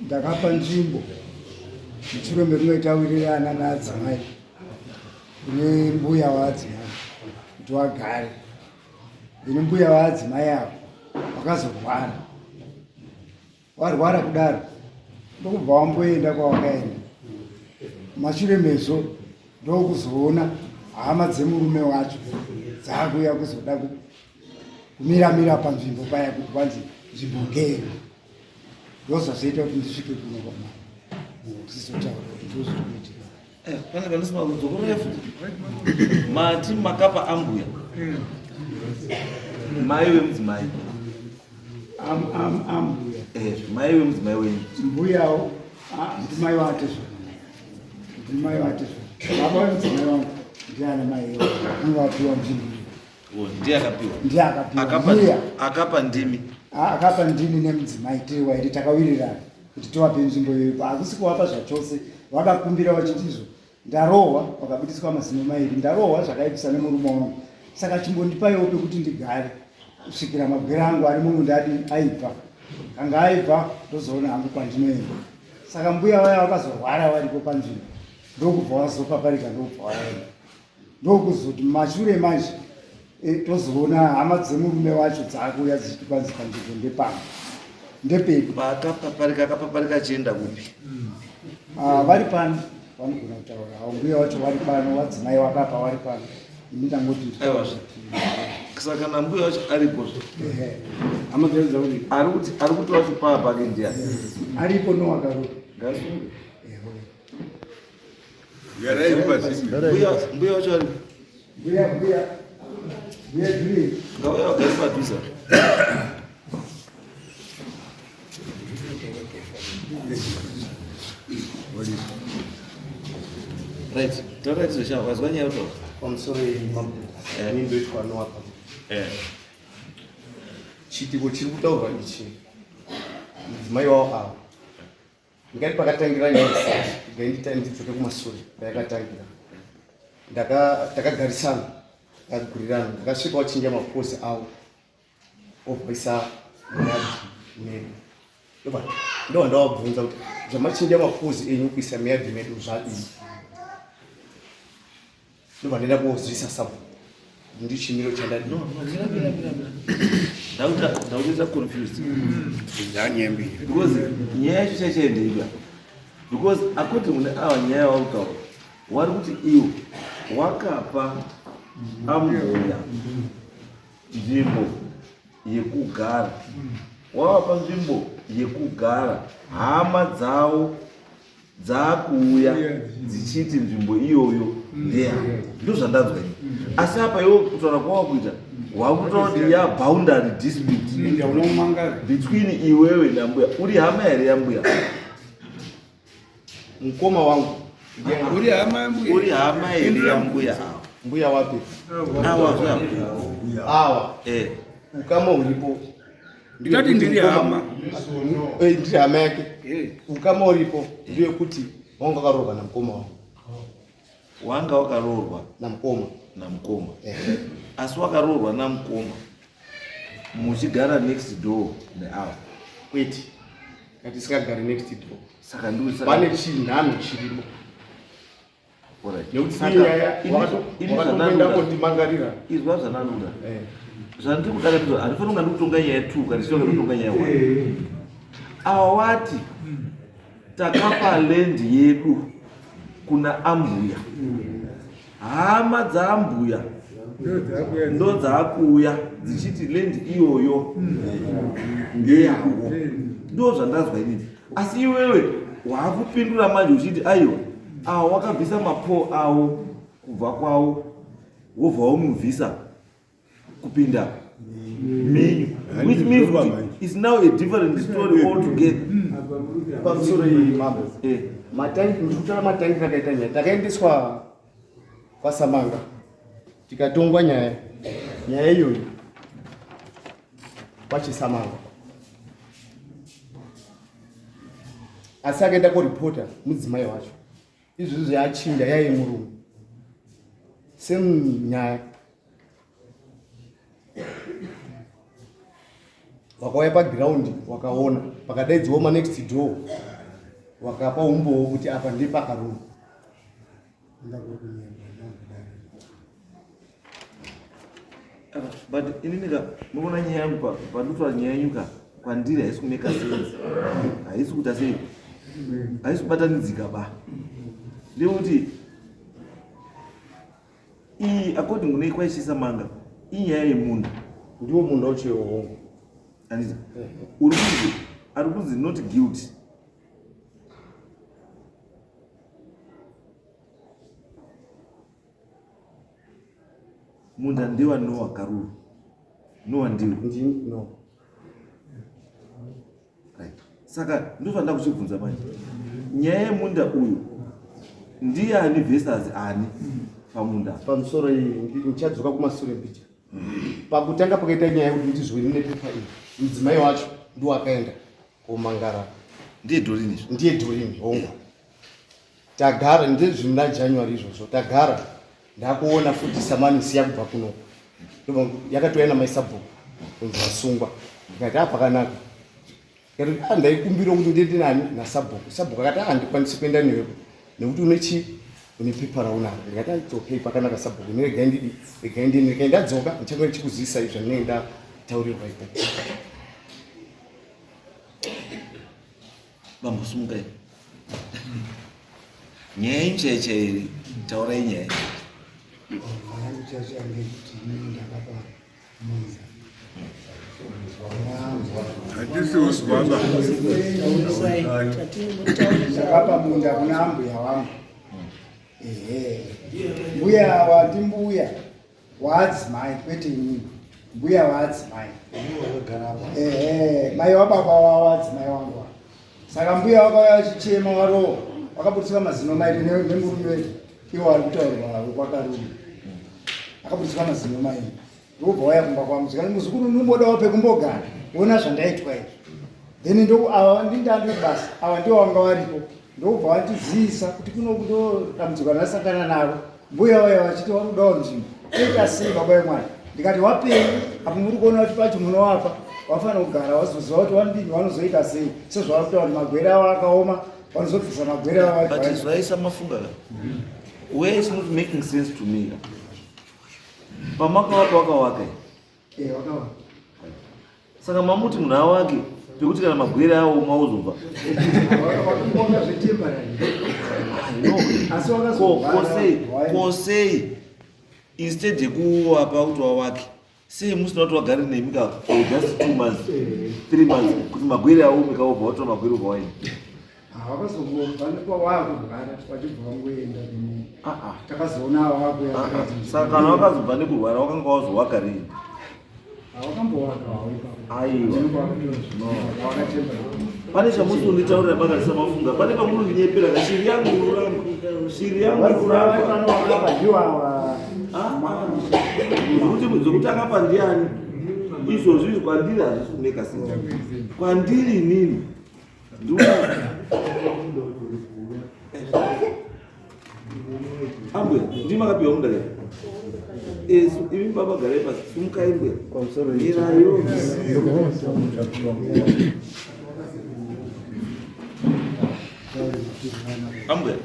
Ndakapa nzvimbo mushure mekunge tawirirana naadzimai kune mbuya waadzimai kuti wagare. Ini mbuya waadzimai avo wakazorwara. Warwara kudaro ndokubva wamboenda kwawakaenda. Mashure mezvo ndokuzoona hama dzemurume wacho dzakuuya kuzoda kumira mira panzvimbo paya kuti kwanzi nzvimbo ngeyedu. Ndozvazoita kuti ndisvike kuno kwamai tizotaura kuti ndozviri kuitika. Eh, pane panosima kudzokorora futi. Mati makapa ambuya. Mai vemudzimai. Am, am, ambuya. Eh, mai vemudzimai wenyu. Mbuyawo ah, ndimai vatezvara. Ndimai vatezvara. Baba vemudzimai wangu ndiana mai ivo. Vanga vapiwa nzvimbo iyi. Oh, ndiye akapiwa. Ndiye akapiwa. Akapa, Mbuya. akapa ndimi. Ah, akapa ndini nemudzimai tiri wairi takawirirana kuti tivape nzvimbo iyoyo hakusi kuvapa zvachose vakakumbira vachiti izvo ndarohwa vakabudiswa mazino mairi ndarohwa zvakaipisa nemurume wangu saka chimbondipaiwo pekuti ndigare kusvikira magwere angu ari mumunda adi aibva kanga aibva ndozoona hangu kwandinoenda saka mbuya vaya vakazorwara varipo panzvimbo ndokubva vazopaparika ndokubva vaenda ndokuzoti mashure manje e, tozoona hama dzemurume wacho dzakuuya dzichiti kwanzi panzvimbo ndepano ndepedu. Paakapaparika akapaparika achienda kupi? Ah, vari pano vanogona kutaura havo mbuya wacho vari pano wadzimai wakapa vari pano ini ndangoti Aiwa. Saka kana mbuya wacho aripo Ehe. Hama dzedu dzakuti ari kuti ari kuti wacho paa pake ndiani? Aripo nowakarura. Ngasunge. Garai pasi. Mbuya mbuya wacho ari Mbuya mbuya mbuya Julie. Ngauya vagare padhuze. Right, taura tizosha wazwa nyaya yotaura. Pamusoro mambo. Eh. Ini ndoitwa Noah. Eh. Chiitiko chiri kutaurwa ichi. Mudzimai wavo ava. Ndingati pakatangira nyaya regai ndidzoke kumasure payakatangira. Ndakagarisana, takagurirana, ndakasvika wachinja mapozi avo obvaisa muyadhi medu. Ndobva ndavabvunza kuti zvamachinja mapozi enyu kuisa muyadhi medu zvadii? Ndobva ndaenda kozivisa sabhuku ndichimiro chandadi. No, no, mira, mira, mira, mira. Ndakuta ndakuita confused. Ndanyembi. Because nyaya yacho chaichaendeiba. Because according kune ava nyaya yavari wari kuti iwo wakapa ambuya nzvimbo yekugara. Wavapa nzvimbo yekugara hama dzavo dzakuuya dzichiti nzvimbo iyoyo ndeyavo ndozvandanzwa ini asi apa iwo kutaura kwawakuita wakutaura kuti ya boundary dispute between iwewe nambuya uri hama here yambuya mukoma wangu uri hama yambuya uri hama here yambuya ava mbuya wapi awa awa eh ukama uripo Ndati ndiri hama. Eh, ndiri hama yake. Eh. Ukama uripo ndeyekuti wanga wakaroorwa namukoma wangu. Wanga wakaroorwa namukoma. Namukoma. Eh. Asi wakaroorwa namukoma muchigara next door neavo. Kwete. Ngatisikagari next door. Saka ndiwe pane chinhanho chirimo. Izwa zvananoda eh. Zvandiri kuda ndizvo handifanira kunga ndikutonga nyaya two kana ndichitonga ndikutonga nyaya one eh. Awa wati takapa land yedu kuna ambuya hama dzaambuya ndo dzaakuuya dzichiti land iyoyo ndeyavo ndo zvandanzwa inini asi iwewe waakupindura manje uchiti aiwa awa wakabvisa mapoo awo kubva kwawo wobva wamubvisa kupinda menyu which means kuti is now a different story altogether. Pamusoro iyi mambo eh. Matangi ndikutaura matangi akaita nyaya takaendeswa kwaSamanga tikatongwa nyaya nyaya iyoyi kwaChisamanga asi akaenda koripota mudzimai wacho izvozvo yachinja yaiye murume same nyaya. Wakauya pagiraundi wakaona pakadaidziwa manext door wakapa umbowo kuti apa ndepakaruma. But inini ka munoona nyaya yangu pa pandinotaura nyaya yenyu ka kwandiri haisi kumeka sense, haisi kuita sei, haisi kubatanidzika ba. Ndekuti iyi according kune kwaishisa manga inyaya yemunda. Ndiwo munda uchiyo hongu. Anditi uri kunzi ari kunzi not guilty. Munda ndewa Noah Karuru. Noah ndiwe. Ndini no. Right. Saka ndozvanda kuchibvunza manje. Nyaya yemunda uyu ndiyani versus ani pamunda? Pamusoro iyi ndichadzoka kumasure mbicha. Pakutanga pakaita nyaya yekuti ndizwe nepepa iyi. Mudzimai wacho ndiwo akaenda komangara. Ndiye Doreen izvo. Ndiye Doreen hongu. Tagara ndezvimuna January izvozvo tagara ndakuona futi samanisi yakubva kuno yakatouya namaisabhuku kunzi vasungwa ndikati a pakanaka ndikati a ndaikumbira kuti ndiende nani nasabhuku sabhuku akati a handikwanisi kuenda newe nekuti une chii une pepa raunaro ndikati a its okay pakanaka sabhuku ini regai ndidi regai ndiende regai ndadzoka ndichange ndichikuzivisa izvo ndinenge ndataurirwa ikoko. Bambo sumukai. Nyaya yenyu chaiyo chaiyo taurai nyaya yenyu. Nyaya chaiyo chaiyo ndeyekuti inini ndakapa munda. Hatisi kuzwa ba. Ndakapa munda kuna ambuya wangu. Ehe. Mbuya ava ndimbuya waadzimai kwete inini. Mbuya waadzimai. Ehe, mai wababa wawadzimai wangu ava. Saka mbuya wakauya vachichema warohwa, wakaburitswa mazino mairi nemurume iwo ari kutaurwa wekwaKaruru. Akaburitswa mazino mairi. Ndokubva waya kumba kwangu zvikanzi muzukuru unombodawo pekumbogara ona zvandaitwa izvi. Then ndoku ava ndindandiri basa ava ndivo vanga varipo ndokubva vandizivisa kuti kuno ndo dambudziko randasangana naro. Mbuya vaya vachiti vari kudawo nzvimbo toita sei baba vemwana ndikati wapei apo muri kuona kuti pacho munowapa wafanira kugara wazoziva kuti vanodini vanozoita sei sezvavari kutaura kuti magwere avo akaoma vanozobvisa magwere avo But zvaisa mafunga ka. Where is not making sense to me ka. Pamakawaka wakawaka. Eh, wakawaka. Saka mamuti munhu awake pekuti kana magwere aoma ozobva. Wakaona zvetemporary. Asi wakazobva. Kosei, kosei instead yekuwapa kuti wawake sei musina kuti wagare nemi ka for just 2 months 3 months kuti magwere aome ka wobva watora magwere obva waenda. Wakazongobva nekwawakurwara wachibva wangoenda takazoona wakuya. Saka kana wakazobva nekurwara wakanga wazowaka rini? Wakambowaka wawo ipapo. Aiwa. Pane chamusi unditaurira pakati samafunga pane pamunondinyepera ka shiri yangu iruramba shiri yangu iruramba. Zvekuti zvekuti akapa ndiani izvozvo izvi kwandiri hazvisi kumeka sense kwandiri inini. Ambwe, ndimi makapiwa munda here? Imi baba garai pasi, simukai mbwe. Mirayo. Ambwe,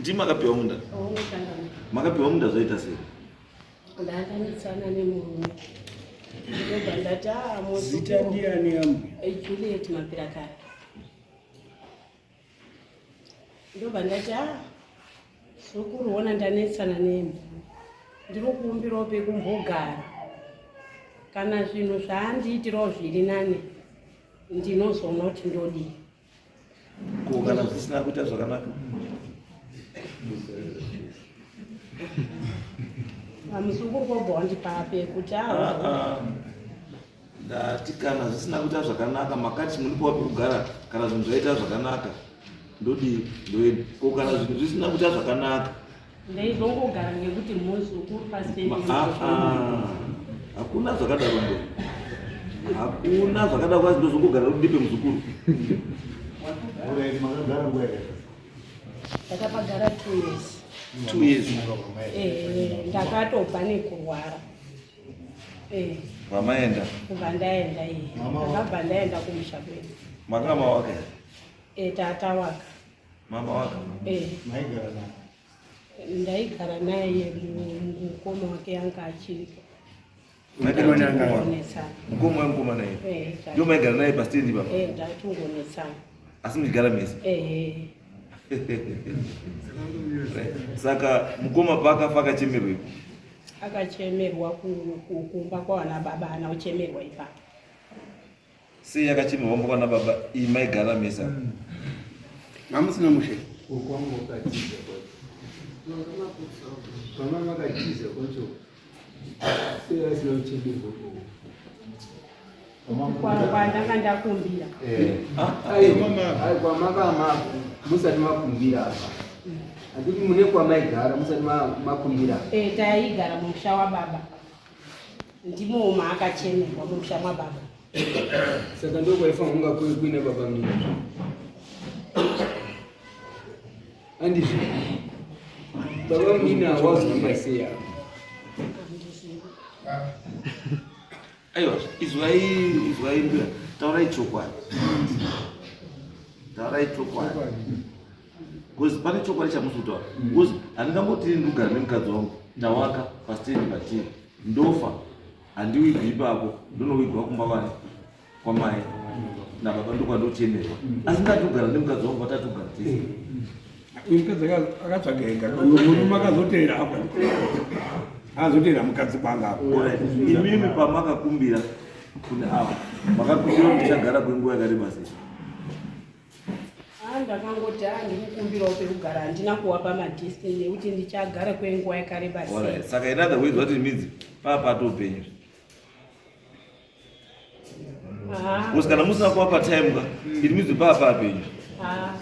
ndimi makapiwa munda. Makapiwa munda zvaita sei? Ndakanetsana nemurume ndobva ndati ah, muzukuru. Zita ndiani ambuya? Juliet Mapirakara. Ndobva ndati ah, zukuru wona ndanetsana nemhuri ndiri kukumbirawo pekumbogara kana zvinhu zvaandiitirawo zviri nani ndinozoona kuti ndodii. Ko kana zvisina kuita zvakanaka? Muzukuru kobva wandipa pekuti ah. Ndati kana zvisina kuita zvakanaka makati munipawo pekugara kana zvinhu zvaita zvakanaka ndodii ndoenda. Ko kana zvinhu zvisina kuita zvakanaka? Ndaizongogara ngekuti muzukuru pasi Hakuna zvakadaro ndo. Hakuna zvakadaro kwazi ndozongogara kuti ndipe muzukuru. Ndakapagara 2 years. 2 years. Ndakatobva nekurwara. Vamaenda? Kubva ndaenda iye. Ndakabva ndaenda kumusha kwedu. Makanga mawaka here? E, tata waka. Mama waka? E. Maigara naye? Ndaigara naye, mukoma wake anga achiripo. Maigara namukoma? Kunetsana. Mukoma wemukoma naye? E. Ndio maigara naye pastendi papa? E, ndatungonetsana. Asi muchigara mese? E. Saka mukoma paakafa akachemerwepo? Akachemerwa kumba kwawana baba, ana kuchemerwa ipapo. Sei akachemerwa kumba kwana baba, iyi maigara mese apa? Mamusina mushe. Kwangu wakatiza kwacho, pama makatiza kwacho, sei asina kuchemerwa ikoko? Kwandanga ndakumbira. Ai, kwamakama musati makumbira apa, handiti mune kwamaigara musati makumbira? E, taigara mumusha wababa, ndimo maakachemerwa, mumusha mwababa. Saka ndokwaifanira kunga kuine baba mini, handizvo? Baba munini hawazoita sei apa? Handizivi. Aiwa, izwai, izwai mbuya, taurai chokwadi, taurai chokwadi, because pane chokwadi chamusi kutaura, because handingamboti ndikugara nemukadzi wangu, ndawaka pastendi patiri, ndofa handiwigwi ipapo, ndonowigwa kumba kwani kwamai nababa, ndokwandochemerwa, asi ndati kugara nemukadzi wangu, vatati kugara tese. Uyu mukadzi akatsvaga ega, uyu murume akazoteera apa, akazoteera mukadzi kwanga apo. Alright, imimi pamakakumbira kune ava, makakumbira kuti muchagara kwenguva yakareba sei? Ah, ndakangoti a ndikukumbirawo pekugara, handina kuwapa madates nekuti ndichagara kwenguva yakareba sei. Alright, saka in other words, what it means, paa patoupenyu. Ah, Because kana musina kuwapa time ka, it means paa paapenyu. Ah.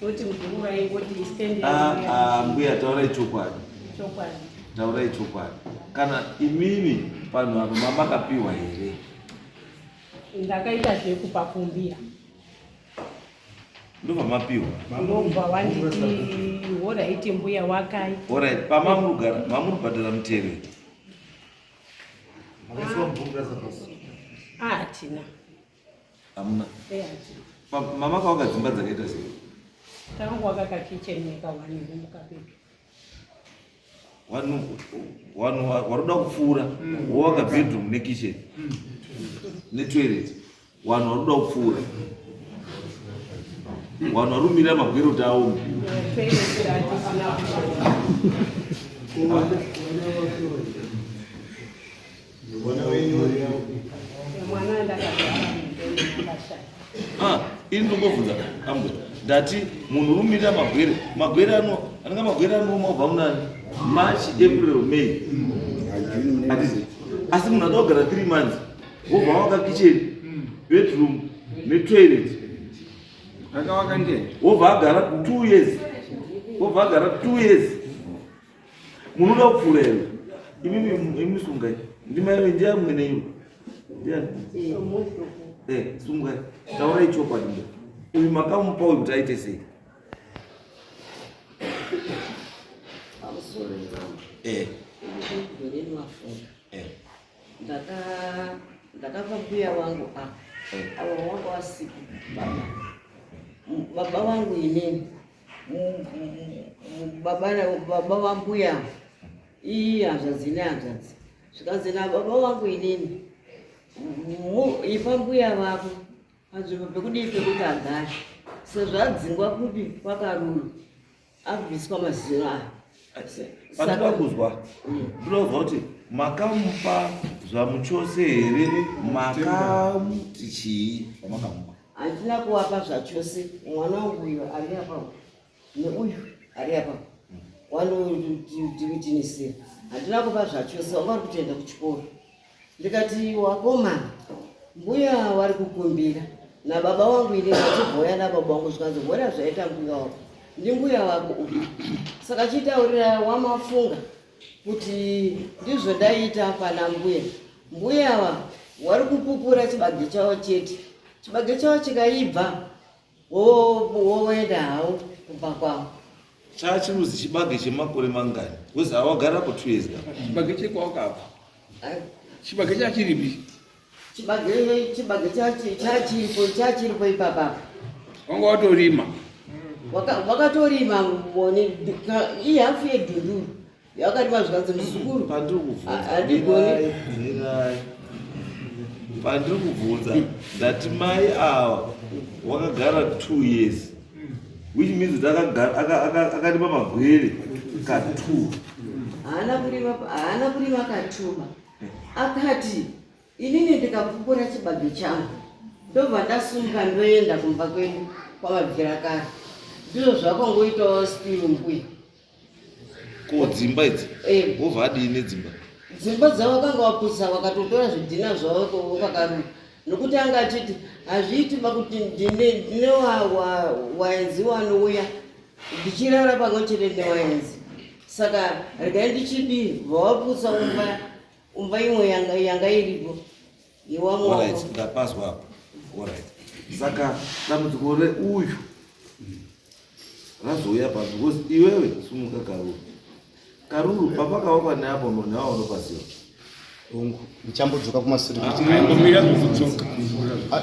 Toti muzukuru aingoti stand. Ah, ah, mbuya, taurai chokwadi. Chokwadi. Taurai chokwadi, kana imimi panhu apa mamakapiwa here? Ndakaita zvekupakumbira. Ndobva mapiwa? Ndobva wanditi alright mbuya, wakai. Alright, pamamurugara mamurubhadhara mutero? Ah, hatina. Hamuna? E, hatina. Mamakawaka dzimba dzakaita sei? Takangowaka kakitchen neka one room kapedu. Vanhu varoda kupfuura wowaka bedroom nekitchen netoilet, vanhu varoda kupfuura, vanhu vari kumirira magwere kuti aome. Toilet hatisina. Mwana wenyu? Mwana ndakazvara akashaya. Ah, ini ndongobvunza ambwe, ndati munhu uri kumirira magwere, magwere ano anenge magwere anooma kubva munani March, April, May. Handiti? Asi munhu ada kugara 3 months, wobva waka kitchen, bedroom netoilet. Akawaka ndee. Wobva agara 2 years, wobva agara 2 years. Munhu uda kupfuura here? Imimi, imi sungai, ndimai, ndiamwene iwe, ndiani? Eh, sungai, taurai chokwadi mbo, uyu makamupa uyu kuti aite sei? Pamusoro ivangu. Gore mafunga. Ndakapa mbuya wangu apa. Avo wanga wasiku baba. Baba wangu inini. Baba wambuya iyi hanzvadzi nehanzvadzi. Zvikanzi nababa wangu inini, ipa mbuya vako panzvimbo pekudii, pekuti agare, sezvo adzingwa kupi kwakaruru, abviswa mazino aya. Pandinoda kuzwa, ndinoda kuzwa kuti makamupa zvamuchose here, makamuti chii pamakamupa? Handina kuvapa zvachose. Mwana wangu uyu ari apa neuyu ari apa wanotiwitinisira, handina kupa zvachose. Wanga uri kutoenda kuchikoro, ndikati wakomana, mbuya wari kukumbira nababa wangu ini, ndachibhoya nababa wangu, zvikanzi bhora zvaita mbuya wako, ndimbuya wako uyu. Saka chitaurira wamafunga kuti ndizvo ndaita pana mbuya. Mbuya ava wari kupupura chibage chavo chete, chibage chavo chikaibva, woenda hawo kumba kwavo. Chachiruzi chibage chemakore mangani? Wezi awagara po 2 years ka. Chibage chekwawakabva? Ai. Chibage chachiripi? Chibage chibage chachiripo chachiripo ipapa. Wanga watorima. Wakatorima mboni ihafu yedhunduru. Yakarima zvikanzi muzukuru. Pandiri kubvunza. Handigoni. Pandiri kubvunza ndati mai ava wakagara 2 years. Which means that akarima magwere ka2. Haana kurima haana kurima katuma. Akati inini ndikapupura chibage changu ndobva ndasumuka ndoenda kumba kwedu kwamabvira kare. Ndizvo zvakangoitawo still mbuya. Ko dzimba idzi eh. wobva adii nedzimba? Dzimba dzavo vakanga vaputsa vakatotora zvidhina zvavo vakaruka nokuti anga achiti hazviiti ba kuti ndine ndine waenzi wanouya ndichirara pamwe chete newaenzi saka regai ndichidii vawaputsa umba umba imwe yanga yanga iripo Alright, ndapazwa apo. Alright. Saka dambudziko reuyu razouya pa because iwewe sumuka karuru. Karuru papakawakwa neapo neapo unopaziva. Hongu, ndichambodzoka kumasure. Aimbomira kudzoka.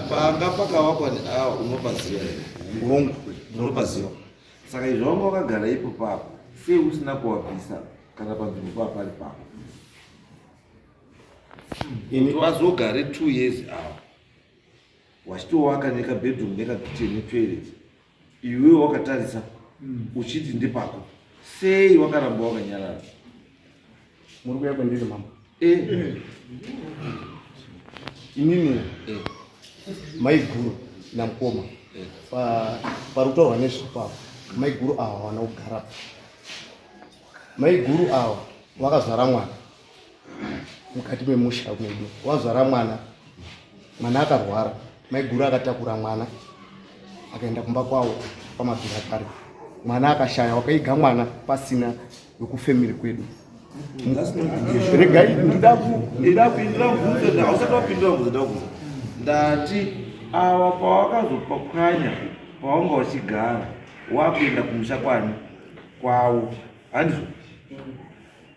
Panga pakawakwa neapo unopaziva here? Hongu, unopaziva. Saka izvo wanga wakagara ipo papo, sei usina kuwabvisa kana panzvimbo papa pari pako? Kuti wazogare 2 years ava wachitowaka nekabedroom nekakitchen netoilet iwewe wakatarisa uchiti ndepako sei wakaramba wakanyarara? Muri kuya kwendiri mama? Eh. Inini maiguru namukoma pari kutaurwa nezvepapo maiguru ava havana kugarapo. Maiguru ava vakazvara mwana mukati memusha medu, wazvara mwana, mwana akarwara, maiguru akatakura mwana akaenda kumba kwavo kwamabvira kare, mwana akashaya, wakaiga mwana pasina wekufemiri kwedu. Regai ndida kupindura mubvunzo, hausati wapindura mubvunzo, ndakubvunza ndati awa pawakazopwanya pawanga uchigara wakuenda kumusha kwani kwavo handizvo?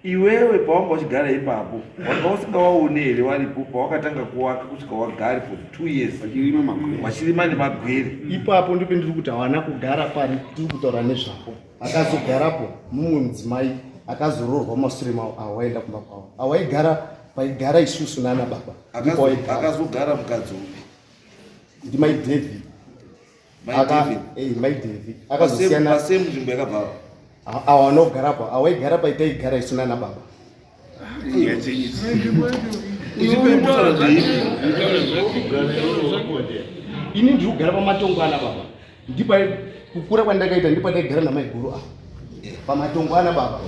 Iwewe pawanga uchigara ipapo wanga usingawaone here waripo pawakatanga kuwaka kusvika wagare for 2 years wachirima nemagwere? Ipapo ndipo ndiri kuti hawana kugara pari tiri kutaura nezvapo. Akazogarapo mumwe mudzimai akazoroorwa mumasure mavo avo waenda kumba kwavo. Awaigara paigara isusu nana baba. Akazogara mukadzi upi? Ndimai David. Mai Devi akazosiyana pasame nzvimbo yakabva awa anogarapo awaigara paitaigara isu nana baba. Ini ndiri kugara pamatongo ana baba, ndipo kukura kwandakaita ndipo taigara namaiguru ava pamatongo ana baba,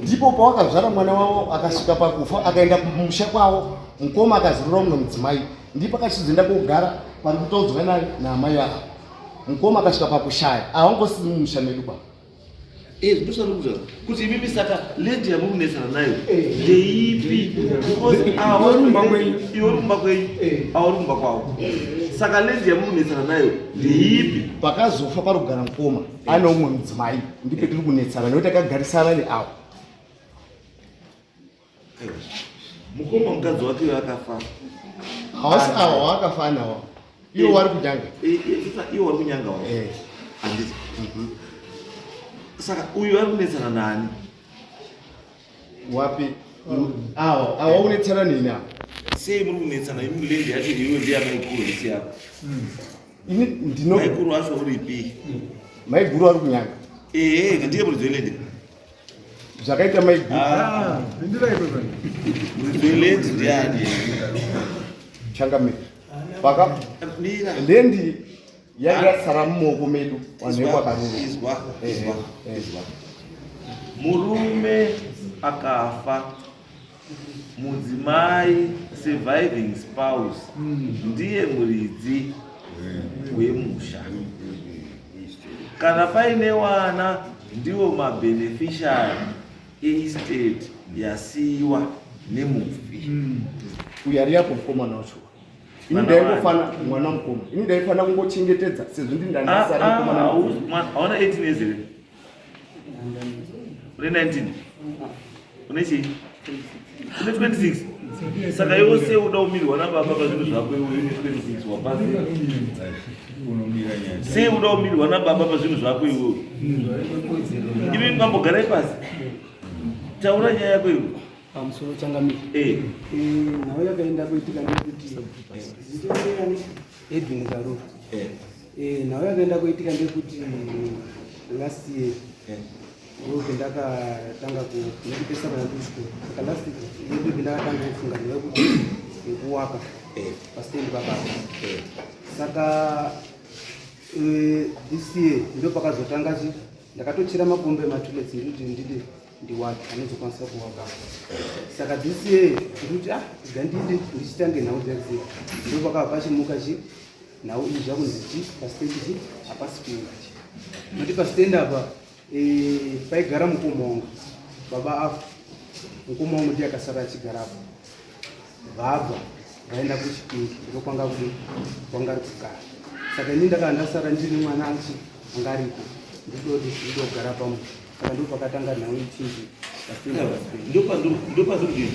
ndipo pawakazvara mwana wavo akasvika pakufa akaenda kumusha kwavo, mukoma akazorora mumwe mudzimai, ndipo akachizoenda kogara pari kutaudzwa naamai ava. Mukoma akasvika pakushaya awangosiri mumusha medu baba. Ndosanokuza kuti imimi saka land yamuri kunetsana nayo ndeipi? Because awa uri kumba kwenyu. Iwe uri kumba kwenyu, awa uri kumba kwavo, saka land yamuri kunetsana nayo ndeipi? Pakazofa pari kugara mukoma ane umwe mudzimai, ndipo tiri kunetsana nekuti akagarisana neavo. Mukoma mukadzi wake uyo akafa. Hawasi awa wakafa nawo, iwo wari kunyanga. Iwo wari kunyanga wavo handiti? Saka uyu ari kunetsana nani? Wapi? Awa awa unetsana nini awa? Sei muri kunetsana imi? Land yacho iwe ndeyamaikuru isi yako. Ini ndino maikuru acho uripi? Maiguru ari kunyanga. Ehe, ndiye muridzi weland. Zvakaita maiguru. Muridzi weland ndiani? Changamire, paka Mira. Land yanga yasara mumaoko medu vanhu vekwakaruru. Izwa, izwa, izwa. Murume akafa, mudzimai surviving spouse ndiye muridzi wemusha. Kana paine wana ndiwo mabeneficiary eestate yasiyiwa nemufi. Uyu ari yako mukomana wacho, ini ndaingofana mwana mukoma, ini ndaifana kungochengetedza sezvo ndini ndandasara mukomana mukuru. Hauna 18 years here? Une 19, une chii? Une 26. Saka iwe sei uda kumirwa nababa pazvinhu zvako iwe une 26 wapasi? Sei uda kumirwa nababa pazvinhu zvako iwe? Imi mambogarai pasi. Taura nyaya yako iwe. Pamusoro changamire. Eh. eh nhau yakaenda kuitika ndekuti Edwin Karuru. Eh. Eh, nhau yakaenda kuitika ndekuti last year ndope ndakatanga nekupesa kana ndiri kuchikoro saka last year ndope ndakatanga kufunga nyaya yekuti yekuwaka pastendi pababa saka this year ndo pakazotanga chi ndakatochera makombe ematoilets ndikuti ndide ndiwake anozokwanisa kuwaka saka this year ndikuti ah ngandide ndichitange nhau dzadziya ndo pakava pachimuka chi nhau iyi zvakunzi chi pastendi chi hapasi kuenda chi nokuti pastendi apa eh, paigara mukoma wangu baba afa mukoma wangu ndiye akasara achigarapo vabva vaenda kuchipingi ndokwanga kudi kwanga ari kugara saka ini ndakava ndasara ndiri mwana achi anga ariko ndidodi ndidogara pamwe saka ndo pakatanga nhau ichinzi ndopandiri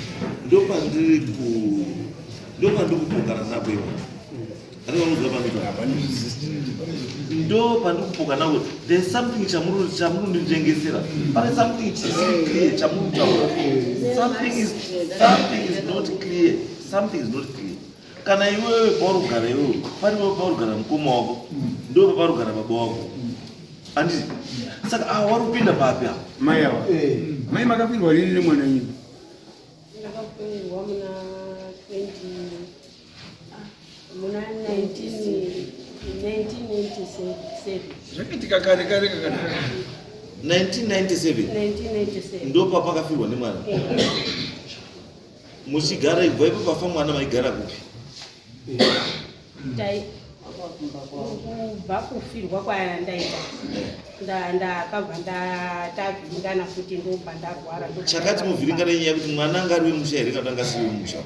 kupokana nako ipo ndo pandiri kupoka nako. There's something chamurunditengesera, pane something chisiri clear chamuri kutaura. Something is not clear, something is not clear. Kana iwewe pauri kugara iwewe, paripo pauri kugara mukoma wako, ndo pauri kugara baba wako, handiti? Saka awa wari kupinda papi apa? Mai ava, mai makafirwa rini nemwana nyini? Ndakafirwa muna 20 muna 19 1997. Zvakaitika kare kare kakati. 1997? 1997. Ndo papakafirwa nemwana muchigara ibva ipo pafa mwana maigara kupi? Tai kubva kufirwa kwandaita ndakabva ndatavhiringana futi, ndobva ndarwara, ndobva Chakati ndafa. muvhiringana inyaya yekuti mwana anga ari wemusha here kana kuti anga asiri wemusha?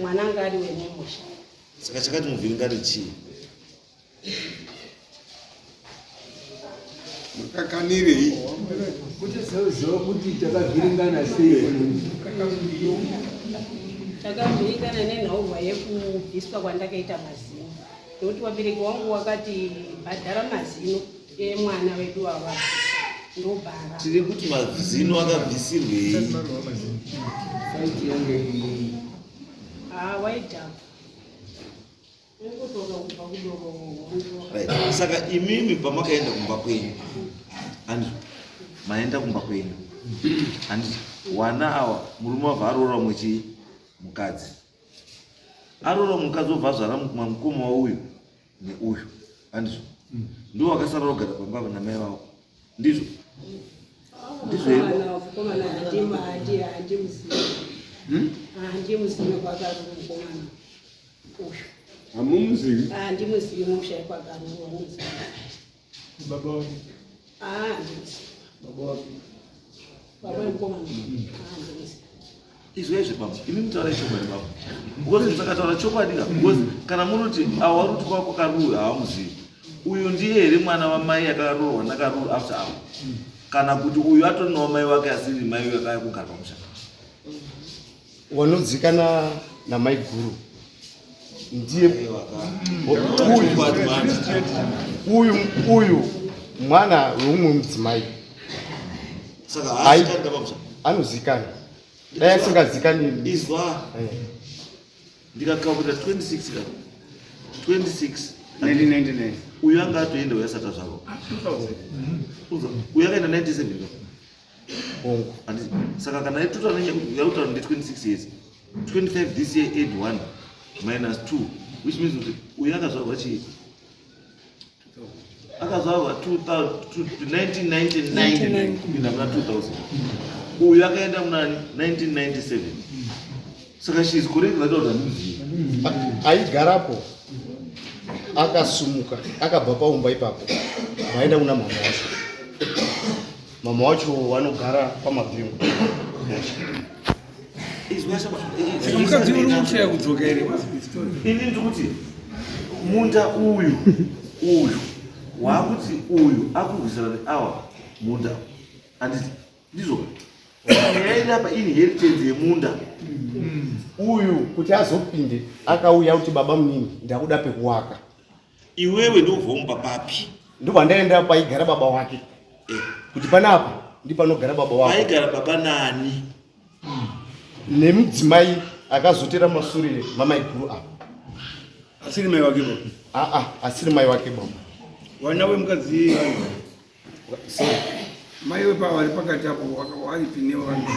Mwana anga ari wemumusha. Saka chakati muvhiringane chii? Makakanirei? Kuti zoziva kuti takavhiringana sei? Takavhiringana nenhaurwa yekubviswa kwandakaita mazino, nekuti vabereki wangu wakati bhadhara mazino emwana wedu ava, ndobhara. Tiri kuti mazino akabvisirwei? Fight yange iyi. Ha, waidhakwa, ingotoka kubva kudoro. Right, saka imimi pamakaenda kumba kwenyu, handizvo? Maenda kumba kwenyu, handiti? Wana awa murume wabva aroora umwe chii mukadzi, aroora mukadzi, wobva azvara mukoma wauyu neuyu, handizvo? Ndo wakasara kugara pamba apa namai vavo, ndizvo? Ndizvo here? Mukomana handimuzivi, handimuzivi kwakari mukomana uyu. Hamumuzivi? Handimuzivi musha kwakaruwa muzivi. Baba wake? Handimuzivi. Baba wake? Baba vemukomana handimuzivi. Izwa izvi baba, imi mutaura chokwadi baba, because musakataura chokwadi ka, because kana munoti awa ruti kwako karuwe havamuzivi, uyu ndiye here mwana wamai akaroorwa nakaruwe after avo, kana kuti uyu atori newamai wake asiri mai vakaya kugara pamusha? Wanodzikana namai guru ndiye uyu. Uyu mwana weumwe mudzimai. Saka haazikani pamusha? Anozikana, dai asingazikani. Izwa. Ndikakakuta 26 ka 26. 1999. Uyu anga atoenda, uyu asati azvarwa. Uyu akaenda 97 ka? Hongu. Handiti? Saka kana itotaura yakutaura ndi 26 years, 25 this year, add 1 minus 2, which means kuti uyu akazvarwa chii? Akazvarwa 1999 kupinda muna 2000, uyu akaenda muna 1997. Saka she is correct vataura kuti handimuzivi. Aigarapo akasumuka akabva paumba ipapo, vaenda kuna mama wacho. Mama wacho vanogara pamabvingo. Saka mukadzi uri kushaya kudzoka here? What's the story? Ini ndiri kuti munda uyu waakuti uyu akurwisana neawa munda, handiti ndizvo? Nyaya iri apa inheritance yemunda. Uyu kuti azopinde akauya kuti baba munini ndakuda pekuwaka. Iwewe ndobva mumba papi? Ndobva ndaenda paigara baba wake. Eh. Kuti panapa ndipanogara baba wako. Paigara baba nani? Nemudzimai akazotera masure mamaiguru apa. Asiri mai wake baba. Aa, asiri mai wake baba. Vana vemukadzi mai wepa vari pakati apo waripi nevanhu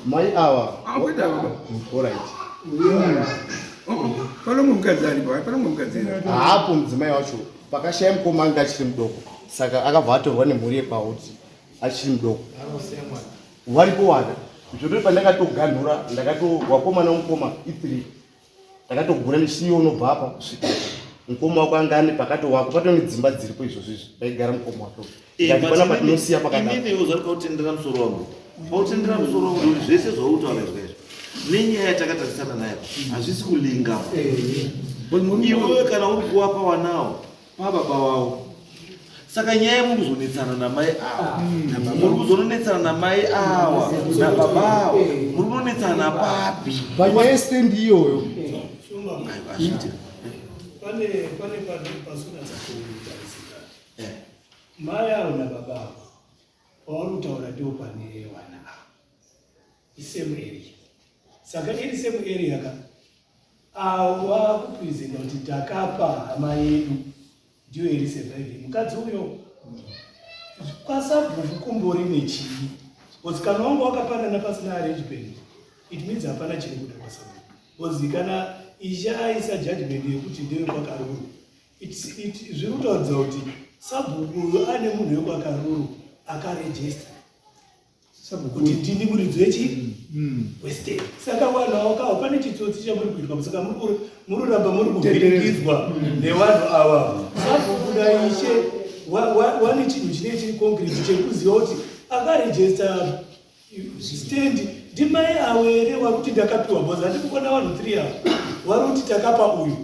mai ava ah, kwete ava baba. Alright. Oh, pano mukadzi aripo pano mukadzi haapo mudzimai wacho pakashaya mukoma anga achiri mudoko saka akabva atorwa nemhuri yekwahodzi achiri mudoko varipo wana zvotori pandakatoganhura ndakato wakomana mukoma i3 ndakatogura ndichiiwo unobva apa kusvika mukoma wako anga ane pakati wako patone dzimba dziripo izvozvo izvi paigara mukoma wake eh, ndati pana patinosiya pakadaro inini uzati pautendera musoro wangu pautendera musoro wangu nekuti zvese zvautaura izvo izvo nenyaya yatakatarisana nayo hazvisi kulinga eh. iwewe kana uri kuwapa wanawo pababa wavo saka nyaya muri kuzonetsana namai awa muri kuzononetsana namai awa nababa awa muri kunonetsana papi panyaya yestendi iyoyo pane pane pasunatsa kutarisika eh. mai avo nababa avo pavari kutaura ndiwo pane vana ava isame area saka iri same area ka Avo vakupresenta kuti takapa hama yedu ndiyo iri surviving mukadzi uyo kwasabhuku kumbori nechii because kana wanga wakapanana pasina arrangement it means hapana chiri kuda kwasabhuku because kana ishe aisa judgment yekuti ndeyekwakaruru zviri kutaridza kuti sabhuku uyo ane munhu wekwakaruru akarejista kuti ndini muridzi wechi mm. westate saka vanhu avo kawo pane chitsotsi chamuri kuitwa saka muri kuramba muri kuvhiringidzwa mm. nevanhu ava sakubuda ishe wane chinhu chinee chiri concrete chekuziva kuti akarejesta stand ndimai avo here wari kuti ndakapiwa bcause handikukona vanhu three avo wari kuti takapa uyu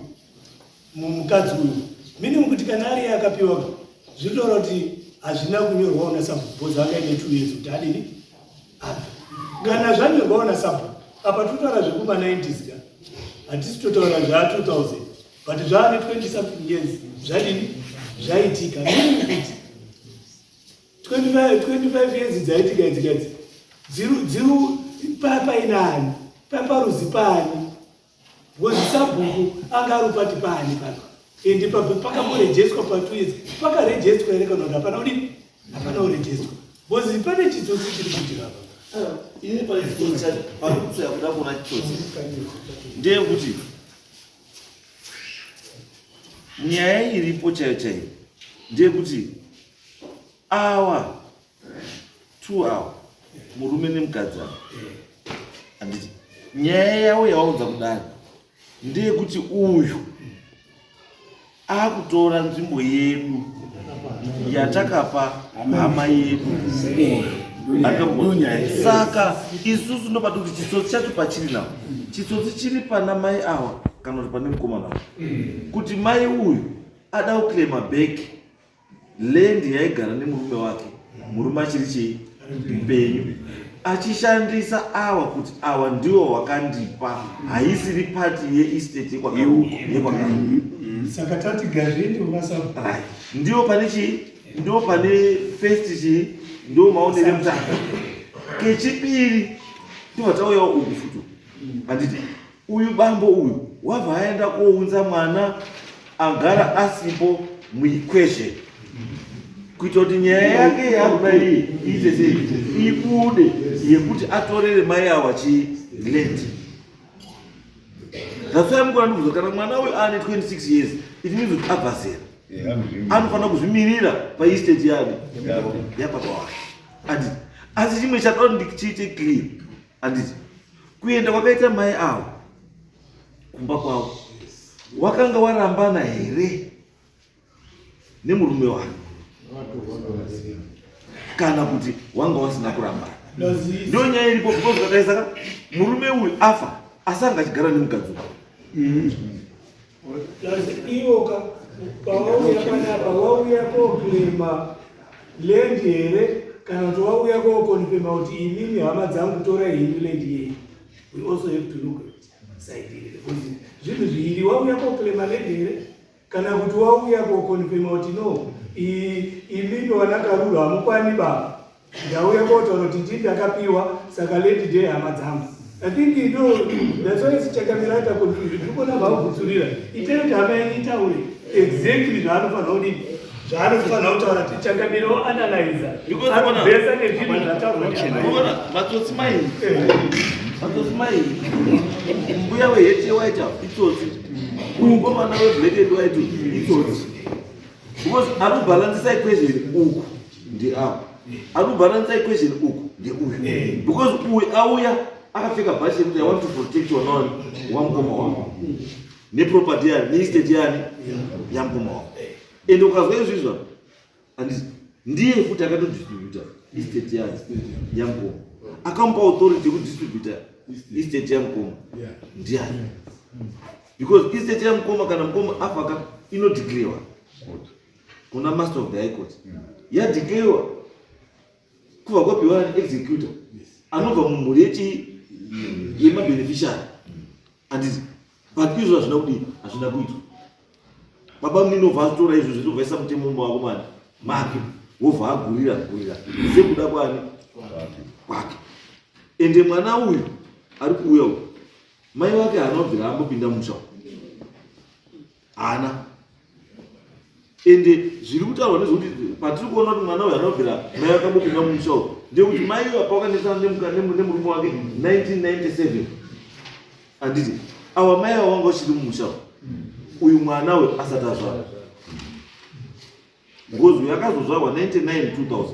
mukadzi uyu meaning kuti kana ari akapiwa zvinotaura kuti hazvina kunyorwawo nasabhuku because akaine two years kuti adini abve kana zvanyorwawo nasabhuku apa totaura zvekuma 90s ka hatisi totaura zvaa 2000 but zvaane 20 something years zvadini zvaitika meaning kuti 25 years dzaitika idzi kadzi dziri painani paparuzi pani Because sabhuku anga ari upati paani pano ende pakamborejeswa pa two years pakarejeswa here kana kuti hapana kudini hapana kurejeswa because pane chitsotsi chiri kuitika apa ini pane chitsotsi chacho parikutsvaya kuda kuona chitsotsi ndeyekuti nyaya iripo chaiyo chaiyo ndeyekuti awa two hour murume nemukadzi ava handiti nyaya yavo yawaudza kudari ndeyekuti uyu akutora nzvimbo yedu yatakapa hama yedu saka isusu ndobata kuti chitsotsi chacho pachiri nawo chitsotsi chiri pana mai awa kana kuti pane mukomana kuti mai uyu ada kuclaima back Land yaigara nemurume wake, murume achiri chii mupenyu, achishandisa awa kuti awa ndiwo wakandipa, haisiri pati yeestate yekwakaru. Saka tati gazvende ukasabu. Ndiwo pane chii, ndiwo pane first chii, ndiwo maonere mutanga. Kechipiri ndibva tauyawo uku futi, handiti Uyu bambo uyu wabva aenda kounza mwana agara asipo muequation kuita kuti nyaya yake yakuda iyi iite sei ibude yekuti atorere mai awa chiland that's why mukona ndikuzo kana mwana uyu aane 26 years it means kuti abva zera anofanira kuzvimirira paestate yake yababa wake anditi asi chimwe chatoda kuti ndichiite clear Handiti kuenda kwakaita mai avo kumba kwavo wakanga warambana here nemurume wake kana kuti wanga wasina kurambana? Ndiyo nyaya iripo because kakaisa ka murume uyu afa asi anga achigara nemukadzi uyu. Iwoka pawauya panapa wauya koklema land here? Kana kuti wauya kokonfema kuti imimi hama dzangu torai henyu land yenyu. We also have to look at side iri because zvinhu zviiri wauya koclaima land here kana kuti wauya kokonfema kuti no imimi vanakaruru hamukwani baba ndauya kotaura kuti ndii ndakapiwa saka land ndeye hama dzangu. I think ndo that's why sichakamira aita confusion. Ndiri kuona vaugutsurira. Itai kuti hama yenyu itaure exactly zvaanofanira kudini zvaanofanira kutaura tichangamire oanalyza anobhesa nezvinhu zvataurwa matsotsi mai matsotsi mai mbuya weheti yewaita itsotsi uyu mukomana weblack and white itsotsi because anobhalansisa equation uku ndiapo anobhalansa equation uku ndeuyu because uyu auya akapfeka bhachi yekuti i want to protect wanaani wamukoma wangu neproperty yani neestate yani yamukoma wangu and ukazwa izvizva anditi ndiye futi akatodistributa estate yani yamukoma akamupa authority yekudistributa estate yamukoma ndiani because estate yamukoma kana mukoma afaka inodeclarewa kuna master of the high court yadeclarewa kubva kwapiwa executor anobva mumhuri yechii yemabeneficiary handiti but izvo hazvina kudii hazvina kuitwa baba munini obva atora izvo zvese obva aisa mutemo mumba wako mani make wobva agurira gurira sekuda kwani kwake ende mwana uyu ari kuuya uyu mai vake haana kubvira ambopinda musha haana ende zviri kutaurwa nezvekuti patiri kuona kuti mwana uyu anobvira mai vakambopinda mumusha uyu ndekuti mai uyu apa wakanesana nemurume wake 1997 handiti awa mai ava wanga uchiri mumusha uyu uyu mwana uyu asati azvarwa because uyu akazozvarwa 99 2000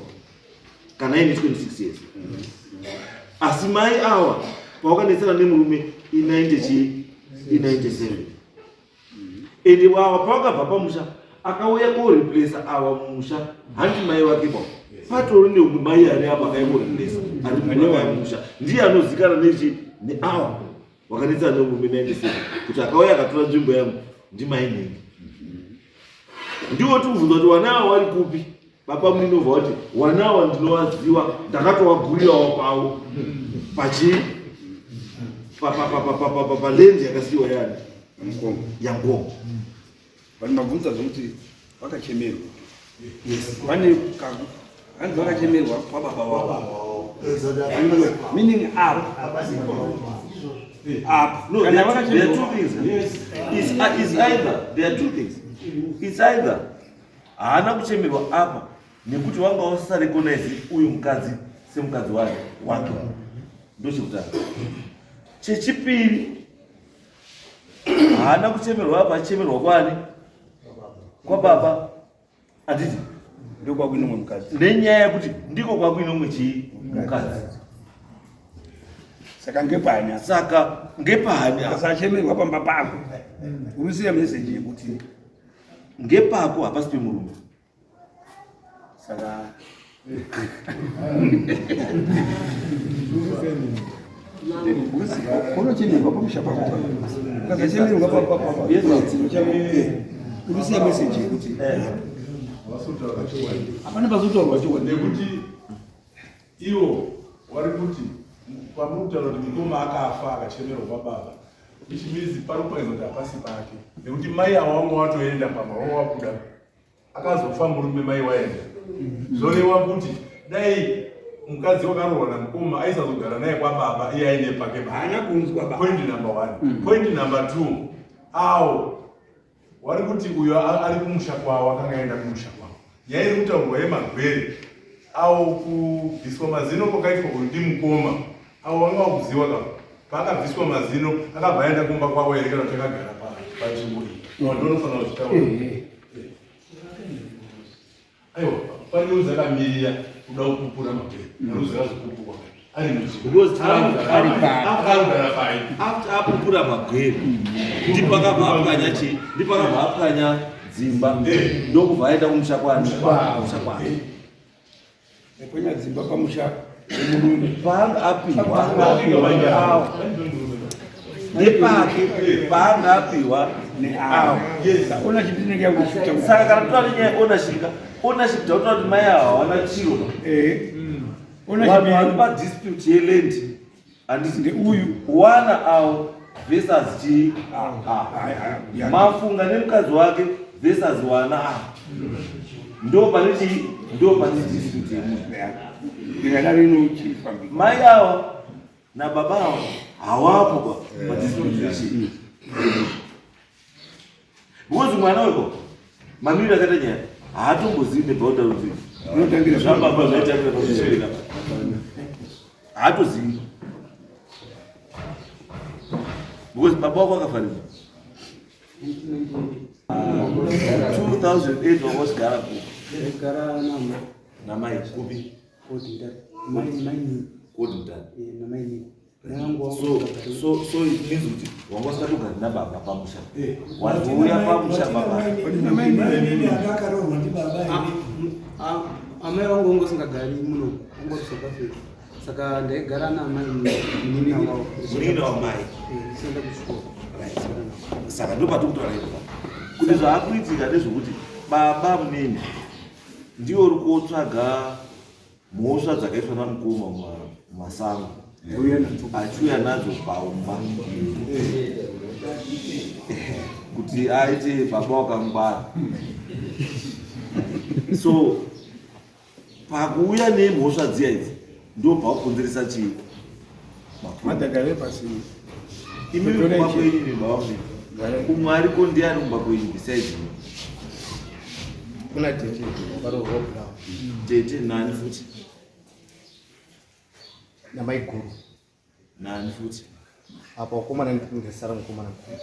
kana aine 26 years asi mai awa pawakanetsana nemurume i90 chii i97 ende wawa pawakabva pamusha akauya koreplacer awa musha hanti mai vake ba patori neumwe mai ari apa akaikoreplacer ari mumusha ndiye anozikana nechi neawa wakanetsana nemurume 97 kuti akauya akatora nzvimbo yangu ndimai nhingi ndiwo tikubvunza kuti wana awa wari kupi baba muninobva wati wana awa ndinowaziwa ndakatowagurirawo pavo pachii palendi yakasiyiwa yani yangoma vanhu mabvunza zvekuti vakachemerwa vane hanzi vakachemerwa kwababa wavo meaning up up No, there are two things. It's, it's either there are two things. It's either haana kuchemerwa apa nekuti wanga usisarecognize uyu mukadzi semukadzi wake wake ndochekutanga. Chechipiri haana kuchemerwa apa achichemerwa kwani kwababa handiti ndokwakuinomwe mukadzi nenyaya yekuti ndiko kwakuinomwe chii mukadzi saka ngepani saka ngepani asachemerwa pamba pako urusiya meseji yekuti ngepako hapasi pemurume saka unochemerwa pamusha pako ukasachemerwa urusiya meseji yekuti hapana pazotaurwa chokwadi nekuti ivo wari kuti pamuri kutaura kuti mukoma akafa akachemerwa kwababa which means pari kuparidza kuti hapasi pake nekuti mai ava wanga watoenda pamba wanga wabuda akazofa murume mai waenda zvoreva kuti dai mukadzi wakaroorwa namukoma aisazogara naye kwababa iye aine pake haana kunzwa point number one point number two awo wari kuti uyo ari kumusha kwavo akanga aenda kumusha kwavo nyaya iri kutaurwa yemagwere awo kubviswa mazino kwakaitwa uyu ndimukoma awo vanga vakuziwa ka paakabviswa mazino akabva aenda kumba kwavo here kana kuti akagara panzvimbo iyi ndonofanira kuzvitaura aiwa pane uzi akamirira kuda kupupura mapere aruzi azopupurwa ari muziarugara pai after apupura magwere ndipo akabva apwanya chii ndipo akabva apwanya dzimba ndokubva aenda kumusha kwani kumusha kwake Pwanya dzimba pamusha wemurume paanga apiwa ndepake paanga apiwa Neavo. Ownership inenge yakuita. Saka kana totora nyaya yeownership ka, ownership takutora kuti mai ava hawana chiro ba. Eh. Vanhu vari padispute yeland handiti ndeuyu wana avo versus chii? Mafunga nemukadzi wake versus wana avo. Ndo pane chii? Ndo pane dispute yemunhu. Ndingadaro inochifambika. Mai ava nababa ava hawapo ba padispute yechii? Because mwana weko mamiriro akaita nyaya haatombozivi neboundary kuti Unotangira zvababa zvaitangira pazvisvera haatozivi because baba wako akafa rini? 2008 wanga uchigara kupi? Ndaigara namai. Namai kupi? Old Mutare. Mai mai Old Mutare. Eh, namai nini. Mai vangu wangu So so so it means kuti wanga usingagari nababa pamusha. Wazouya pamusha baba. Akaroorwa ndibaba here? Amai vangu vangu usingagari muno, vangu vari South Africa. Saka ndaigara naamai munin'ina wavo. Munin'ina wamai. Eh, ndichienda kuchikoro. Right. Saka ndo patiri kutaura ipo. Kuti zvaakuitika ndezvekuti baba munini ndiwo uri kotsvaga mhosva dzakaitwa namukoma mumasango achiuya nadzo paumba kuti aite baba wakangwara. So pakuuya nemhosva dziya idzi ndo pakukonzeresa chii? Madhagare pasina. Imi kumba kwenyu imi baba munini. Umwe ariko ndiani kumba kwenyu besides you? Kuna tete vakaroorwa Bulawayo. Tete nani futi? Namaiguru. Nani futi? Apa wakomana ndisara mukomana mukuru.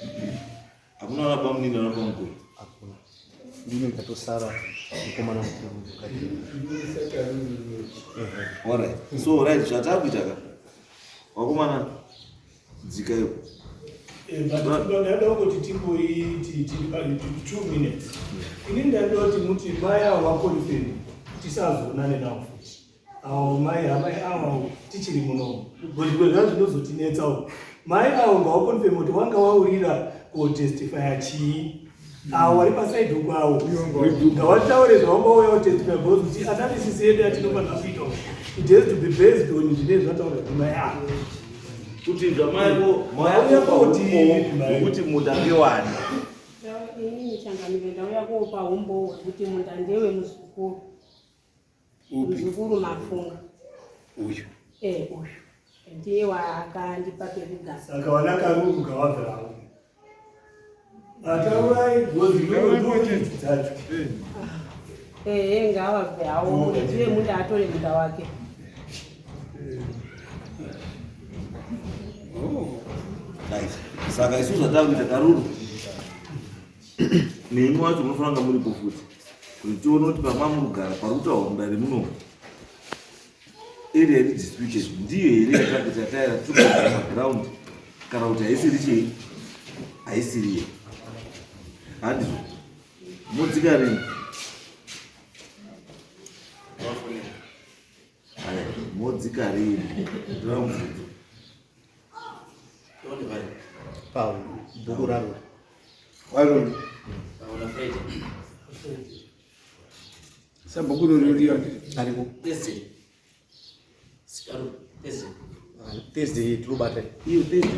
Hakuna vana baba munini vana baba mukuru? Hakuna. Ndini ndatosara mukomana mukuru. Alright. So right zvatakuita ka. Wakomana dzika iyo. But ndada kuti timboiti tiri pa 2 minutes. Ini ndada kuti muti mai avo vakonfirm tisazoonane navo futi. Avo mai amai avo tichiri munomu. Because zva zvinozotinetsawo. Mai avo ngavakonfirm kuti wanga waurira kotestifya chii. Avo vari pasaidi uko avo ngavataure zvavanga wauya kutestify because kuti analysis yedu yatinofanira kuita it has to be based on zvinenge zvataurwa ndimai avo. Kuti zvamaiko mauya koti kuti munda ngewani. Inini changamire ndauya kopa umbowo hwekuti munda ndewe muzukuru. Muzukuru Mafunga. Uyu. Eh, uyu. Ndiye wakandipa pekugara. Saka vana Karuru ngavabve havo. Ataurai gozi ndodzi dzacho. Eh, ngavabve havo. Muridzi wemunda atore munda wake. Right. Saka isu zvatakuita Karuru nemi wacho munofanira kunga muripo futi kuti tione kuti pamamurugara pari kutaurwa mudare munomu area iri disputed ndiyo here yatakuti yataira tiri paground kana kuti haisiri chii haisiriyo handizvo modzika rini Aya, modzika rini ndinoda mubvunzo. Pau, bhuku raro. Waroni. Sabhuku rori Ariko. Thursday. Thursday tirobata. Iyo Thursday.